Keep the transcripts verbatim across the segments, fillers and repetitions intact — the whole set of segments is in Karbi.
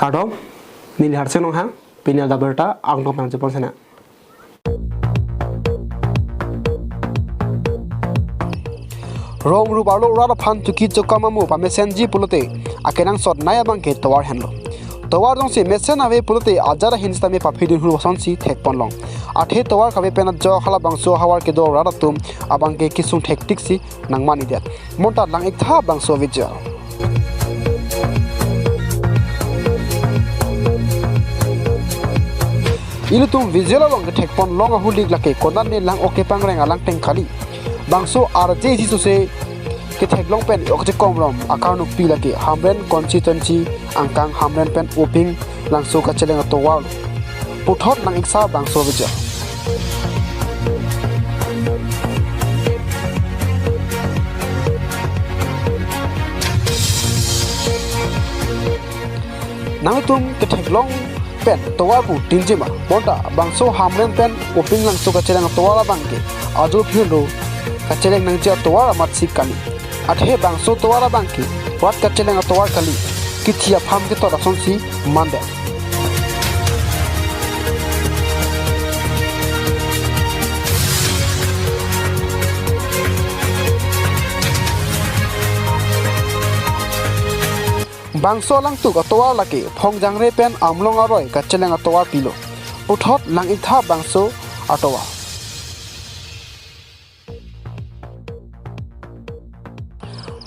Kardom, neli Harsing Ronghang, pini adap abirta angno pangchepon sena. Rong rup arlo rat aphan chuki chokam amo pamesenji pulote akenangsot nai abangke tovar henlo. Tovar jongsi mesen ave pulote ajat ahin sitame paphi dun hur asonsi thekponlong. Athe tovar kave pen ajok halabangso ahavar kedo rat atum abangke kesung thektik si nangmandet. Bonta lang-iktha bangso video. Ilitum video along kethekponlong ahulik lake konatne lang-ok kepangreng alangteng kali. Bangso R J C sose ketheklong pen e-ok chekomron akarnukpi lake Hamren constituency angkang Hamren pen Uping Langso kacheleng atovar. Puthot lang-iksa bangso video. Nangtum ketheklong pen tovar pu tingjima, bonta bangso Hamren pen Uping Langso kacheleng atovar abangke ajo phirlo kacheleng nangji atovar amatsi kali. Athe bangso tovar abangke rat kacheleng atovar kali, kithi apham ketot asonsi mandet. Bangso alangtuk atovar lake Phongjangre pen Amlong aroi kacheleng atovar pilo. Puthot lang-iktha bangso atovar.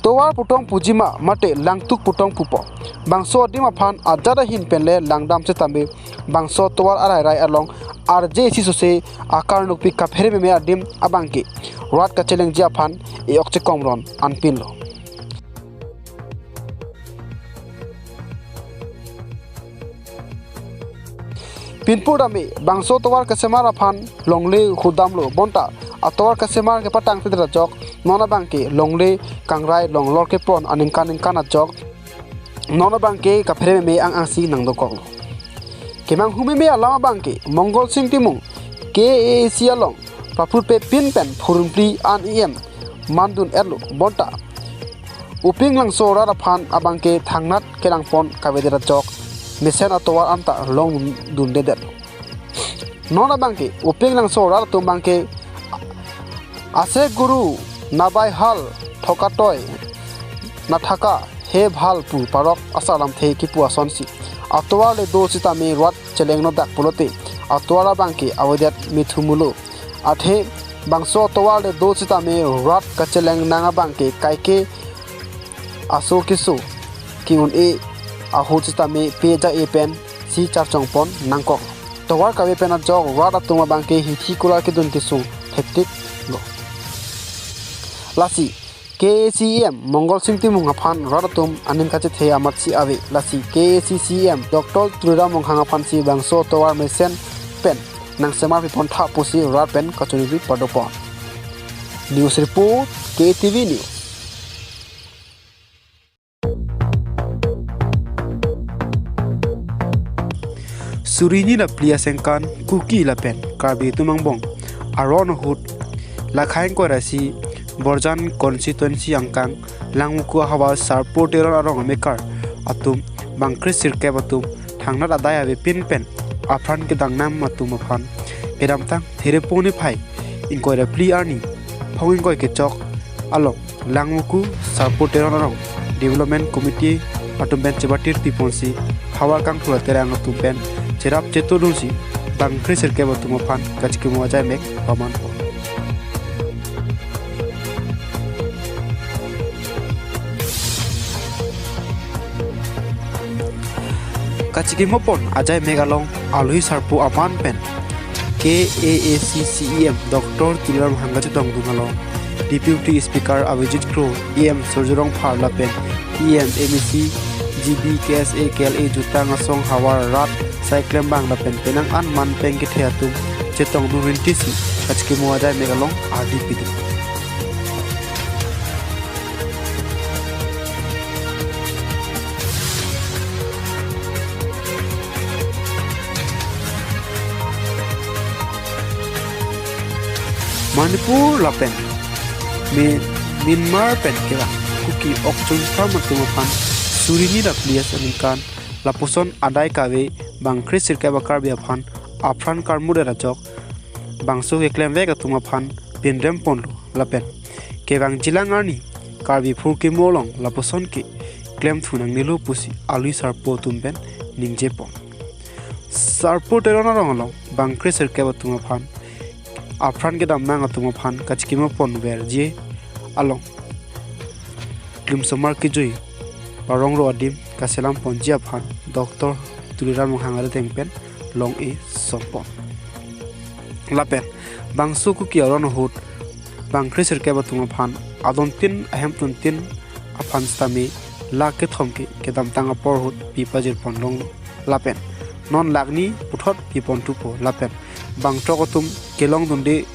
Tovar putong pujima mate langtuk putong pupo. Bangso adim aphan ajat ahin penle langdam setame bangso tovar arairai along R J C sose akarnukpi kaphere meme adim abangke rat kachelengji aphan e-ok chekomron anpinlo. Pinpur dame bangso tovar kesemar aphan longle hudamlo, bonta atovar kesemar kepatangtedet ajok non abangke longle kangrai longlor kepon aningkan ningkan ajok non abangke kaphere meme ang-angsi nangdokoklo. Kemanghu meme alam abangke Mongol Sing Timung K A A C along paprutpe pin pen phurunphli an E M mandun-etlo, bonta Uping Langso rat aphan abangke thangnat kelangpon kavedet ajok mesen atovar anta longdundedet. Non abangke Uping Langso rat atum abangke ase guru nabai hal thokatoi nathaka he bhal pu parok asar lamthe kipu asonsi atovar le do sitame rat chelengnodak pulote atovar abangke avedet mithumulo. Athe bangso atovar le do sitame rat kacheleng nang abangke kaike aso keso ke-un-e ahut sitame pe ja-e pensi charchongpon nangkok. Tovar kave pen ajok rat atum abangke hithi kular kedun kesung thektiklo. Lasi K A A C E M Mongol Sing Timung aphan rat atum aning kachethe amatsi ave. Lasi K A A C C E M Doctor Tuliram Ronghang aphansi bangso tovar mesen pen nangsemar pipontha pusi rat pen kachiningri padopon. News report, K T V News. Suri hini ra phli asengkan Kuki lapen Karbi atum angbong aron ahut Lakhai ingkoi ra isi Borjan constituency angkang Langvoku ahavar Sarpo Teron arong amekar atum bangkre sirkep atum thangnat adai avepin pen apran kedangnam atum aphan kedamtang Therepo niphai ingkoi ra phli arni phong ingkoi kechok along Langvoku Sarpo Teron arong Development Committee atum pen chebatir piponsi havar kangthur aterang atum pen cherap chetodunsi bangkre sirkep atum aphan kachikimo ajai mek pamanpo. Kachikimopon ajai mek along alohi sarpo aman pen K A A C C E M Doctor Tuliram Ronghang kachetongdun along Deputy Speaker Avijit Kro, E M Surjya Rongphar lapen E M, M E C, G B, K S A, K L A jutang asong havar rat sai klembang lapen penang an man peng kethe atum chetongdun rintisi kachikimo ajai mek along ardi pidun. Manipur lapen Mi-, Myanmar pen kevang Kuki ok chunpham atum aphan suri hini ra phli asengkan Lapuson adai kave bang kre sirkep a Karbi aphan apran karmu der ajok bangso keklemvek atum aphan pinrem ponlo lapen kevangjilang arni Karbi phurkimo along lapuson keklem thu nangnelo pusi alui sarpo atum pen ningje pon. Sarpo Teron arong along bang kre sirkep atum aphan apran kedam nang atum aphan kachikimo ponverji along klimsomar kejui parong ro adim kaselam ponji aphan Doctor Tuliram Ronghang arideng pen long-e som pon. Lapen bangso Kuki aron ahut bang kre sirkep atum aphan adontin ahemtuntin aphan sitame lakh kethom ke kedamtang apor ahut pi pajir pon longlo. Lapen non lakh ni puthot pi pon thupo. Lapen bang throk atum kelong dunde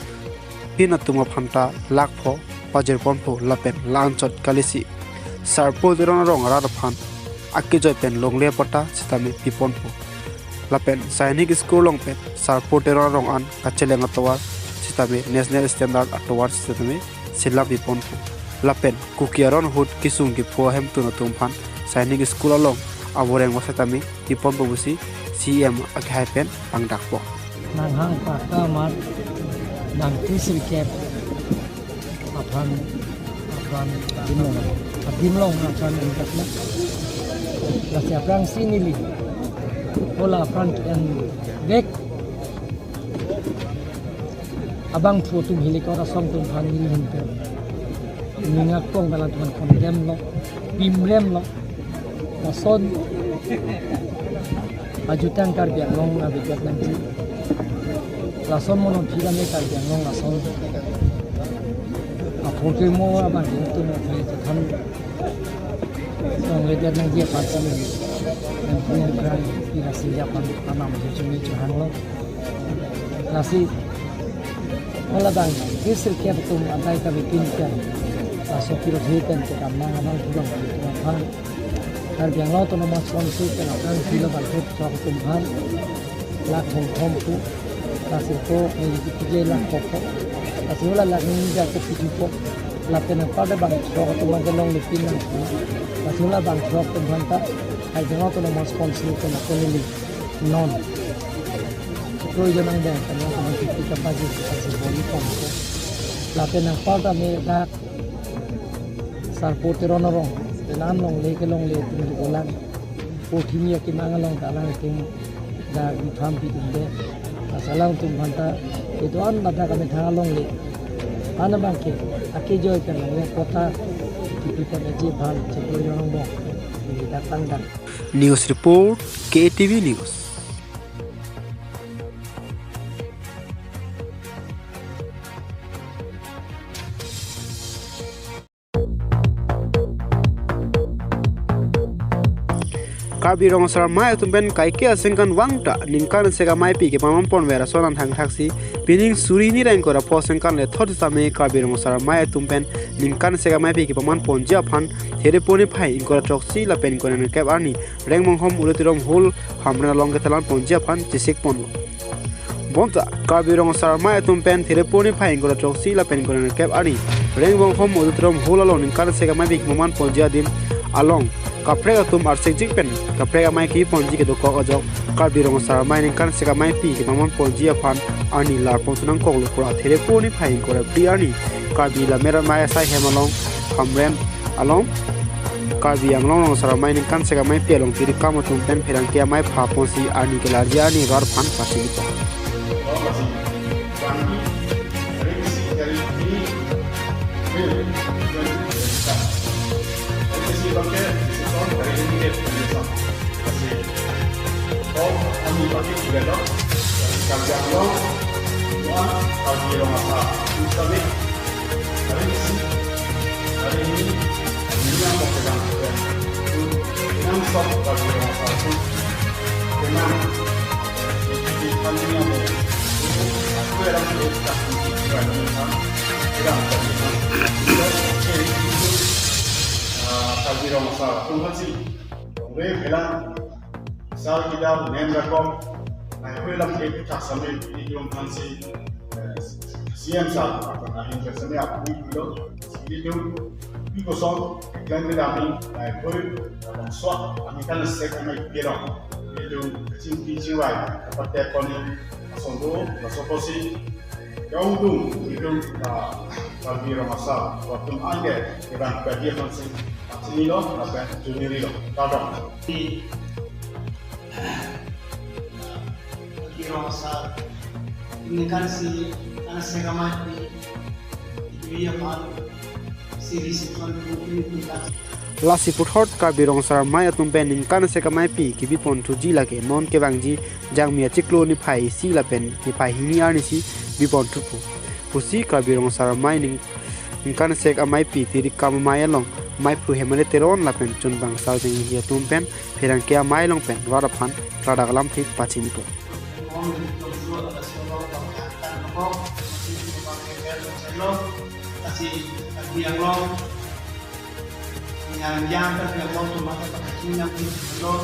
pin atum aphan ta lakh pho pajir ponpo. Lapen la-anchot kalisi Sarpo Teron arong arat aphan akejoi pen longle apatta sitame pi ponpo. Lapen Sainik School along pen Sarpo Teron arong an kacheleng atovar sitame national standard atovar sitame selam pi ponpo. Lapen Kuki aron ahut kesung kepho ahemtun atum aphan Sainik School along avoreng va sitame pi ponpo pusi C E M akehai pen pangdakpo. Nanghang paka mar nang kre sirkep aphan, aphan adim long, adim long aphan ingkatna. Lasi aphrangsi neli hala apran ke-envek abangphu atum helicopter asong atum aphan neli hin pen ning akong pen latum aphan condemn lo, pinrem lo. Lason ajutang Karbi Anglong avedet nangji. Lason monon thidam e Karbi Anglong lason aphurkimo abang atum aphan chethan longledet nangji aphan kami nangpung nangkrang pi lasi aphan anam jujumi chuhang lo. Lasi hala bang kre sirkep atum adai kave pin pen laso pirothe pen kedam nang abangphu abang atum aphan Karbi Anglong Autonomous Council pen aphrangsi labang throk atum aphan lakh thom thom pu. Lasi ko neli kepiji lakh kok kok. Lasi hala lakh ni ja kopiji kok. Lapen apar de bang throk atum aphan longle pin nang pu. Lasi hala bang throk atum aphan ta Karbi Anglong Autonomous Council pen ako neli non proyojon angbong pen ako neli pi kapaji lasi boni pon kok. Lapen apar ta me dak Sarpo Teron arong pen an longle kelongle atum dolang. Porthimi akemang along ta alang atum dak bitham bidunde. Lasi alangtum aphan ta kedo-an ladak amethang alongle an abang ke akejoi pen longle apatta kipi ponji aphan chepurjong angbong neli dak pangdang. News report, K A T V News. Karbi Rong Asar Amei atum pen kaike asengkan vang ta ningkan isi ameipi kepaman ponver ason an thangthaksi pining suri hini ra ingkoi ra pho asengkan lethot sitame Karbi Rong Asar Amei atum pen ningkan isi ameipi kepaman ponji aphan Therepo niphai ingkoi ra throksi lapen ingkoi ra nerkep arni Rengvonghom Auditorium Hall Hamren along kethelan ponji aphan chesik ponlo. Bonta Karbi Rong Asar Amei atum pen Therepo niphai ingkoi ra throksi lapen ingkoi ra nerkep arni Rengvonghom Auditorium Hall along ningkan isi ameipi kepaman ponji adim along kaprek atum arsikjik pen kaprek amei kepi ponji kedokok ajok Karbi Rong Asar Amei ningkan isi ameipi kepaman ponji aphan arni lar pon thu nangkoklo pura Therepo niphai ingkoi ra phli arni Karbi Lammet Amei asai hem along Hamren along Karbi Anglong Rong Asar Amei ningkan isi ameipi along pirikam atum pen pherangke amei pha ponsi arni kelarji arni rar aphan pachini pon. Karbi Rong Asar atum aphansi longri phelang sar kedam nem rakom ai hui lam ke puthak sami pini tum aphansi C M sir, ahin jasemet apni pilo, ilitum, pi koson, klem kedam ni, eh, guri, eh, so, aningkan sek amei pirong. Ilitum, kachingki chingvai, kapatepon ni, ason do, laso apotsi, ya udung, ilitum, ah, Karbi Rong Asar, atum anke, kedang pagi aphansi, pachinilo, lapen chunirilo, kardom. Di, Karbi Rong Asar, ningkan isi, ningkan sek amei pi, pi aphan, series ipon, pi, pi, pi, pi. Lasi puthot Karbi Rong Asar Amei atum pen ningkan sek amei pi kebipon thuji lake non kevangji Jangmi achiklo niphai isi lapen niphai hini arnisi bipon thupo pusi Karbi Rong Asar Amei ning, ningkan sek amei pi tirikam amei along meiphu Hemale Teron lapen chunbang Sarjeng Ingti atum pen pherangke amei along pen rat aphan ladak alamthe pachinipo. Lasi Karbi Anglong, yang yang Karbi Anglong atum aphan pakachinam pilo.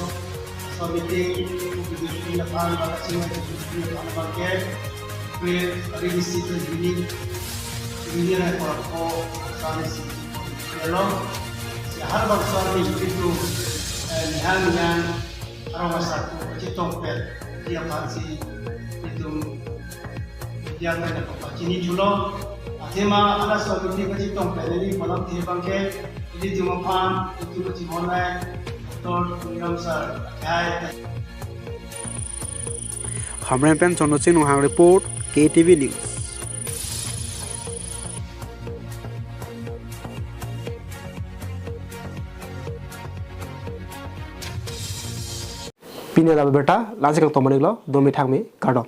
So meeting, meeting aphan, pakachinam meeting aphan abangke, kre, kre isi kre hini, hini ra kora ko, sari si, lo. Si harbangso arni itu, eh, nihang yang, arong asar ko, chetongpet, dia aphansi, itu, dia main apa, pachini chulo. Athema, ala so meeting kachetongpet, ini malam dia abangke, ilitum aphan, itu kachimon nai, Doctor Tuliram sir, hai. Hamren pen Chandra Sing Ronghang report, K T V News. Pini la abirta, la-ansi kangton iklo, domi thangmi, kardom.